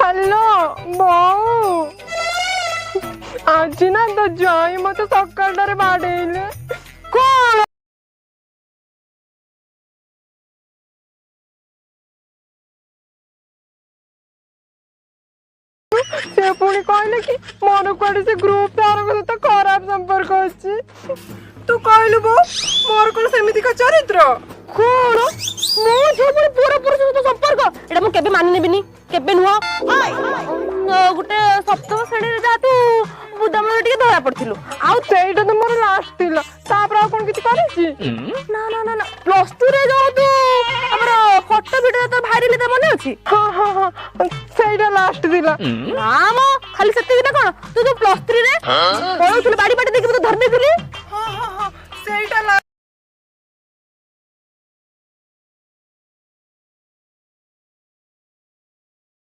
Hello ବୋଉ, ଆଜି ନା ତୋ ଜ୍ୱାଇଁ ମତେ ସକାଳଟାରେ ବାଡେଇଲେ। କଣ ସେ ପୁଣି କହିଲେ କି ମୋର କୁଆଡେ ସେ ଗ୍ରୁପ ତାରଙ୍କ ସହିତ ଖରାପ ସମ୍ପର୍କ ଅଛି। ତୁ କହିଲୁ ବୋଉ, ମୋର କଣ ସେମିତିକା ଚରିତ୍ର? କଣ, ମୋ ଝିଅ ପୁଣି ପୁଅର ପୁରୁଷ ସହିତ ସମ୍ପର୍କ? ଏଇଟା ମୁଁ କେବେ ମାନି ନେବିନି, କେବେ ନୁହଁ। ଗୋଟେ ସପ୍ତମ ଶ୍ରେଣୀରେ ଯାହା ତୁ ବୁଦାମୂଳରେ ଟିକେ ଧରା ପଡିଥିଲୁ ଆଉ। ସେଇଟା ତ ମୋର ଲାଷ୍ଟ ଥିଲା, ତାପରେ ଆଉ କଣ କିଛି କରିଛି? ନା ନା ନା ନା, ପ୍ଲସ ଟୁ ରେ ଯୋଉ ତୁ ଆମର ଫଟୋ ଭିଡିଓ ତୋର ଭାଇରାଲ ହେଇଥିଲା, ମନେ ଅଛି? ହଁ, ସେଇଟା ଲାଷ୍ଟ ଥିଲା। ନା ମ, ଖାଲି ସେତିକି ନା କଣ? ତୁ ଯୋଉ ପ୍ଲସ ଥ୍ରୀ ରେ ପଳଉଥିଲୁ ବାଡି ବାଟି ଦେଇକି, ମୁଁ ତ ଧରି ଦେଇଥିଲି। ହଁ, ସେଇଟା।